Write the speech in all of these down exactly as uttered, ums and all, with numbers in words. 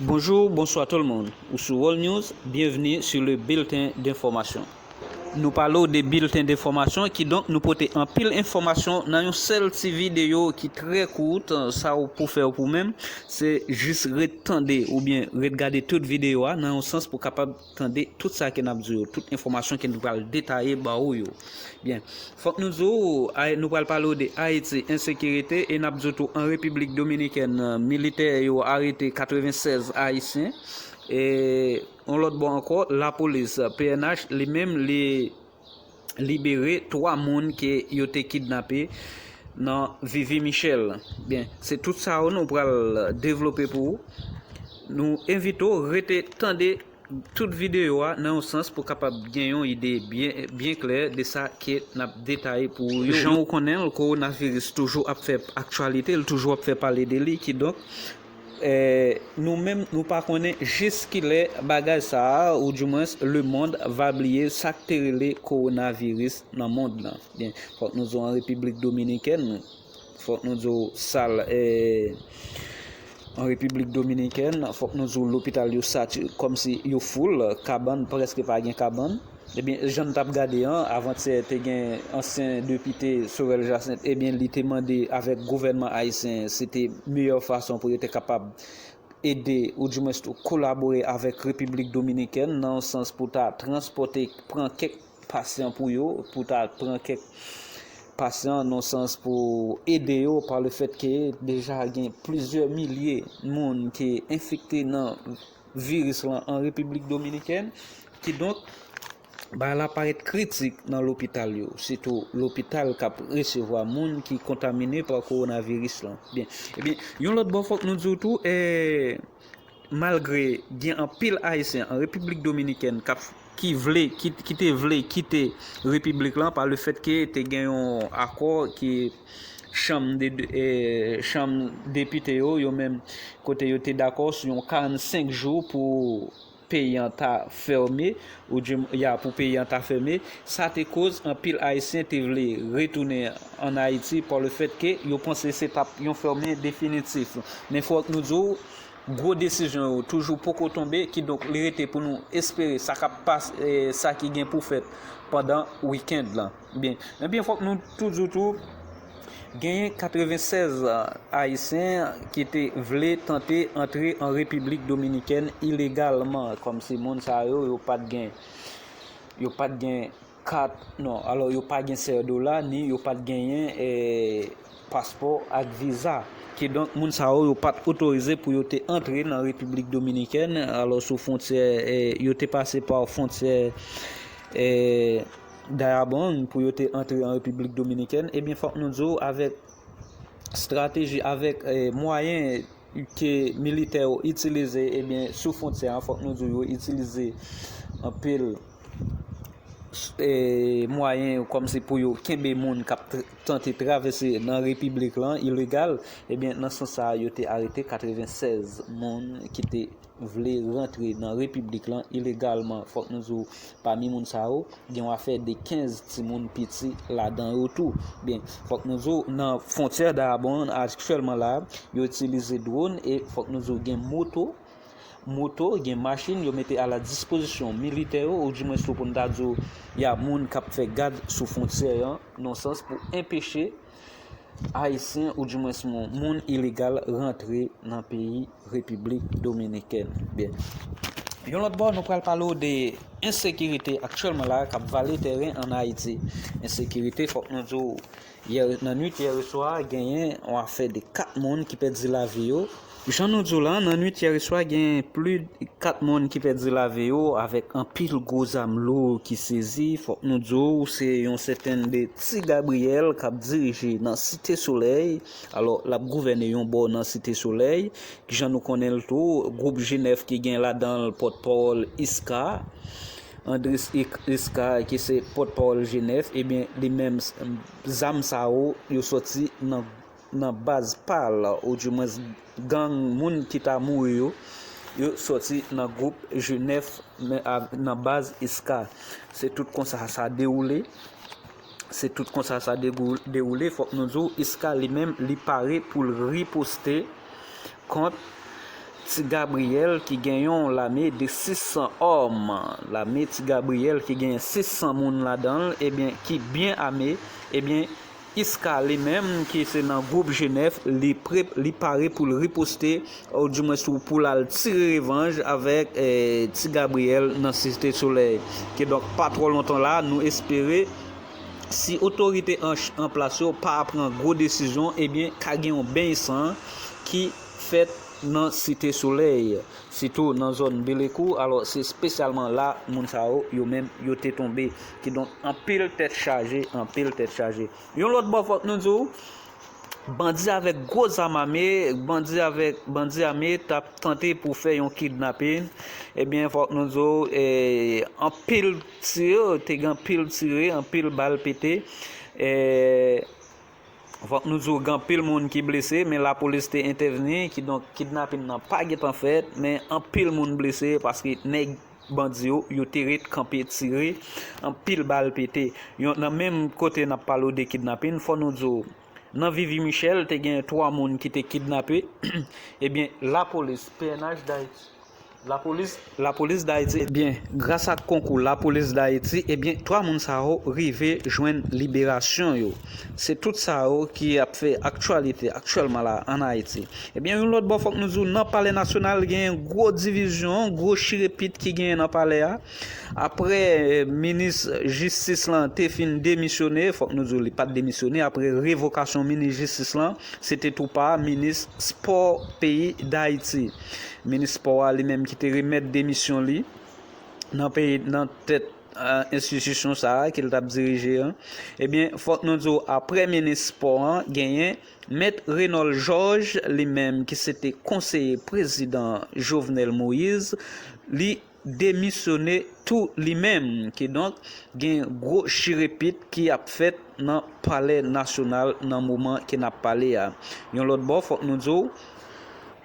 Bonjou, bonswa tout le moun. Ou sou World News, byenvni sou le bilten denfòmasyon. Nou pale w de bilten denfòmasyon, kidonk nou pote anpil enfòmasyon nan yon sèl ti videyo ki trè kout. Sa w pou fè w pou menm, se jis ret tande oubyen ret gade tout videyo a nan yon sans pou kapab tande tout sa ke n ap di yo, tout enfòmasyon ke nou pral detaye ba ou yo. Byen, fòk nou di w, Ay-, nou pral pale w de Ayiti, ensekirite, e n ap di w tou an Repiblik Dominikèn, militè yo arete katrevennsèz Ayisyen. E yon lòt bò ankò, lapolis, P N H, li menm, li libere twa moun ke yo te kidnape nan Vivi Michel. Byen, se tout sa yo nou pral devlope pou ou. Nou envite w rete tande tout videyo a nan yon sans pou kapab gen yon ide byen, byen klè de sa ke n ap detaye pou ou yo. Jan ou konnen l, kowonaviris toujou ap fè aktyalite, l toujou ap fè pale de li, kidonk, eh, nou menm, nou pa konnen jiskilè bagay sa a, ou dimwens, lemonn va bliye sa k te rele kowonaviris nan mond lan. Byen, fòk nou di w an Repiblik Dominikèn, fòk nou di w sal, eh, an Repiblik Dominikèn, fòk nou di w lopital yo sati-, kòmsi yo foul, kabann, prèske pa gen kabann. Ebyen, jan n t ap gade an, avantyè te gen ansyen depite Sorel Jacinthe, ebyen, li te mande avèk gouvènman ayisyen, se te meyè fason pou yo te kapab ede, ou dimwens tou kolabore avèk Repiblik Dominikèn, nan yon sans pou ta transpòte, pran kèk pasyan pou yo, pou ta pran kèk pasyan, nan sans pou ede yo, pa le fèt ke deja gen plizyè milye moun ki enfekte nan viris lan an Repiblik Dominikèn. Kidonk, bagay la parèt kritik nan lopital yo, sitou lopital k ap resevwa moun ki kontamine pa kowonaviris lan. Byen, ebyen, yon lòt bò, fòk nou di w tou, eh, malgre gen anpil Ayisyen an Repiblik Dominikèn k ap, ki vle, ki, ki te vle kite Repiblik lan pa le fèt ke te gen yon akò ke chanm de, de, eh, chanm depite yo, yo menm, kote yo te dakò sou yon karannsenk jou pou peyi an ta fèmen, ou di, ya, pou peyi an ta fèmen, sa te koz anpil Ayisyen te vle retounen ann Ayiti pa le fèt ke yo panse se t ap yon fèmen definitif. Men fòk nou di w, gwo desizyon yo toujou poko tonbe, kidonk li rete pou nou espere sa k ap pas-, eh, sa ki gen pou fèt pandan wikenn lan. Byen, ebyen, fòk nou tou di w tou, genyen katrevennsèz Ayisyen ki te vle tante antre an Repiblik Dominikèn ilegalman, kòmsi moun sa yo, yo pa t gen, yo pa t gen kat, non, alò, yo pa gen sèdola, ni yo pa t genyen, eh, paspò ak viza. Kidonk, moun sa yo, yo pa t otorize pou yo te antre nan Repiblik Dominikèn. Alò, sou fwontyè, eh, yo te pase pa fwontyè, eh, Dayabong pou yo te antre an Repiblik Dominikèn. Ebyen, fòk nou di w, avèk estrateji, avèk, eh, mwayen ke militè yo itilize, ebyen, sou fwontyè an, fòk nou di w, yo itilize anpil, eh, mwayen kòmsi pou yo kenbe moun k ap tr-, tante travèse nan Repiblik lan ilegal. Ebyen, nan sans sa a, yo te arete katrevennsèz moun ki te vle rantre nan Repiblik lan ilegalman. Fòk nou di w, pami moun sa yo, gen yon afè de kenz timoun piti ladan yo tou. Byen, fòk nou di w, nan fwontyè Dayabong aktyèlman la, yo itilize dwòn e fòk nou di w, gen moto, moto, gen machin, yo mete a la dispozisyon militè yo, ou dimwens tou pou n ta di w, y a moun k ap fè gad sou fwontyè an, nan sans pou enpeche Ayisyen, ou dimwens moun, moun ilegal rantre nan peyi Repiblik Dominikèn. Byen. Yon lòt bò, nou pral pale w de ensekirite aktyèlman la k ap vale tèren ann Ayiti. Ensekirite, fòk nou di w, yè, nan nwit yè swa, genyen yon afè de kat moun ki pèdi lavi yo. Jan nou di w la, nan nwit yè swa, gen plis kat moun ki pèdi lavi yo, avèk anpil gwo zam lou ki sezi. Fòk nou di w, se yon sèten de Ti Gabriyèl k ap dirije nan Site Solèy. Alò, l ap gouvène yon bò nan Site Solèy. Jan nou konnen l tou, gwoup G nèf ki gen ladan l pòtpawòl Iska, Andris Ik-, Iska, ki se pòtpawòl G nèf, ebyen, li menm, zam sa yo, yo sòti nan nan baz pa l, oudimwens gang moun ki ta mouri yo, yo sòti nan gwoup G nèf, men a, nan baz Iska. Se tout konsa sa dewoule. Se tout konsa sa degou-, dewoule. Fòk nou di w, Iska li menm, li pare pou l riposte kont Ti Gabriyèl ki gen yon lame de sis san òm. Lame Ti Gabriyèl ki gen sis san moun ladan l, ebyen, ki byen ame, ebyen, Iska li menm, ki se nan gwoup G nèf, li pre, li pare pou l riposte, oudimwens pou l al tire revanj avèk, eh, Ti Gabriyèl nan Site Solèy. Kidonk, pa twò lontan la, nou espere, si otorite an, an plas yo pa pran gwo desizyon, ebyen, ka gen yon beny san ki fèt nan Site Solèy, sitou nan zòn Belekou. Alò, se espesyalman la, moun sa yo, yo menm, yo te tonbe. Kidonk, anpil tèt chaje, anpil tèt chaje. Yon lòt bò, fòk nou di w, bandi avèk gwo zam ame, bandi avèk, bandi ame t ap tante pou fè yon kidnapin. Ebyen, fòk nou di w, eh, anpil tire, te gen anpil tire, anpil bal pete. Eh, fòk nou di w, gen anpil moun ki blese, men lapolis te entèvni, kidonk kidnapin nan pa gentan fèt, men anpil moun blese paske nèg bandi yo, yo te ret kanpe tire, anpil bal pete. Yon, nan menm kote n ap pale w de kidnapin, fò nou di w, nan Vivi Michèl, te gen twa moun ki te kidnape. Ebyen, lapolis, P N H Dayiti, lapolis, lapolis Dayiti, ebyen, gras ak konkou lapolis Dayiti, ebyen, twa moun sa yo rive jwenn liberasyon yo. Se tout sa yo ki ap fè aktyalite aktyèlman la ann Ayiti. Ebyen, yon lòt bò, fòk nou di w, nan Palè Nasyonal, genyen gwo divizyon, gwo chirepit ki genyen nan palè a. Apre, eh, minis jistis lan te fin demisyone, fòk nou di w, li pa t demisyone, apre revokasyon minis jistis lan, se te tou pa minis spò peyi Dayiti. Minis spò a, li menm, ki te remèt demisyon li nan peyi, nan tèt, eh, enstitisyon sa a ke l t ap dirije an. Ebyen, fòk nou di w, apre minis spò an, genyen Mèt Renold Georges, li menm, ki se te konseye prezidan Jovenel Moïse, li demisyone tou li menm. Kidonk, gen gwo chirepit ki ap fèt nan Palè Nasyonal nan moman ke n ap pale a. Yon lòt bò, fòk nou di w,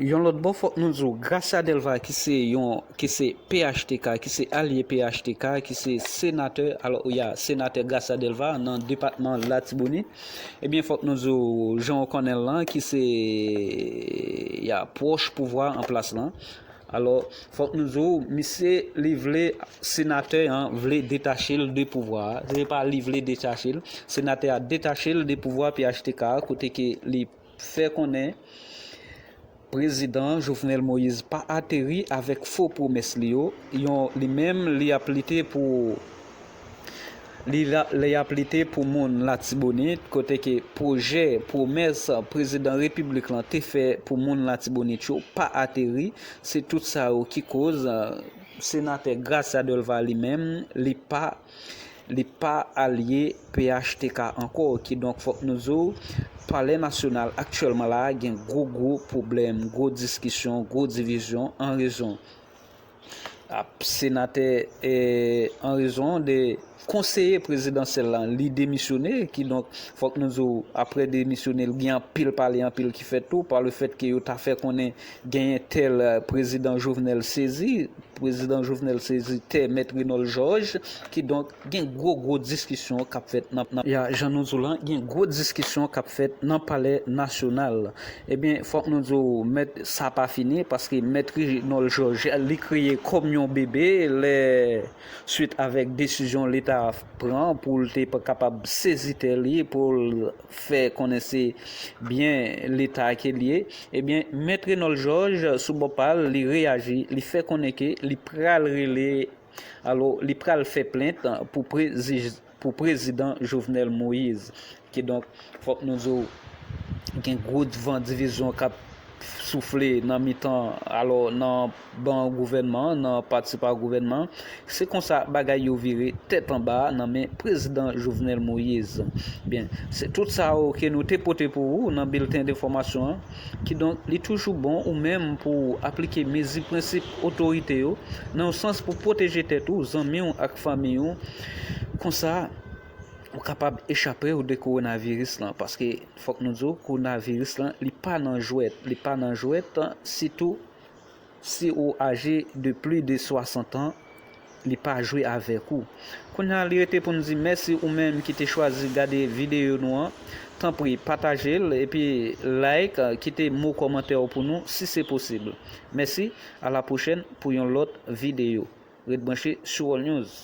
yon lòt bò, fòk nou di w, Gracia Delva, ki se yon, ki se P H T K, ki se alye P H T K, ki se senatè, alò, ya, senatè Gracia Delva nan depatman Latibonit, ebyen, fòk nou di w, jan w konnen l lan, ki se, ya, pwòch pouvwa an plas lan. Alò, fòk nou di w, misye, li vle, senatè an vle detache l de pouvwa a. Se pa li vle detache l, senatè a detache l de pouvwa P H T K a, kote ke li fè konnen prezidan Jovenel Moïse pa ateri avèk fo pwomès li yo. Yon, li menm, li ap lite pou, li la, li ap lite pou moun Latibonit, kote ke pwojè, pwomès prezidan repiblik lan te fè pou moun Latibonit yo pa ateri. Se tout sa yo ki koz, eh, senatè Gracia Delva li menm, li pa, li pa alye P H T K ankò. Kidonk, fòk nou di w, Palè Nasyonal aktyèlman la gen gwo, gwo pwoblèm, gwo diskisyon, gwo divizyon an rezon ap senatè, eh, an rezon de konseye prezidansyèl lan, li demisyone. Kidonk, fòk nou di w, apre demisyone l, gen anpil pale, anpil ki fèt tou, pa le fèt ke yo ta fè konnen genyen tèl, eh, prezidan Jovenel sezi, prezidan Jovenel sezi tè Mèt Renold Georges. Kidonk, gen gwo, gwo diskisyon k ap fèt nan, nan, ya, jan nou di w lan, gen gwo diskisyon k ap fèt nan Palè Nasyonal. Ebyen, fòk nou di w, mèt, sa pa fini, paske Mèt Renold Georges, li kriye kòm yon bebe, lè, swit avèk desizyon Leta pran pou l te pa kapab sezi tè li, pou l fè konnen se byen Leta ke l ye. Ebyen, Mèt Renold Georges, sou bò pa l, li reyaji, li fè konnen ke li pral rele, alò, li pral fè plent pou prezi-, pou prezidan Jovenel Moïse. Kidonk, fòk nou di w, gen gwo van divizyon k ap soufle nan mitan, alò, nan ban gouvènman an, nan pati pa gouvènman an. Se konsa bagay yo vire tèt anba nan men prezidan Jovenel Moïse. Byen, se tout sa yo ke nou te pote pou ou nan bilten denfòmasyon an. Kidonk, li toujou bon ou menm pou w aplike mezi, prensip otorite yo, nan yon sans pou pwoteje tèt ou, zanmi w ak fanmi w. Konsa, ou kapab echape w de kowonaviris lan, paske fòk nou di w, kowonaviris lan, li pa nan jwèt, li pa nan jwèt, sitou si ou aje de plis de swasant an, Li pa jwe avèk ou. Kounye a, li rete pou n di mèsi ou menm ki te chwazi gade videyo nou an. Tanpri, pataje l epi like, kite mo kòmantè w pou nou si se posib. Mèsi, a la pwochèn pou yon lòt videyo. Ret branche sou World News.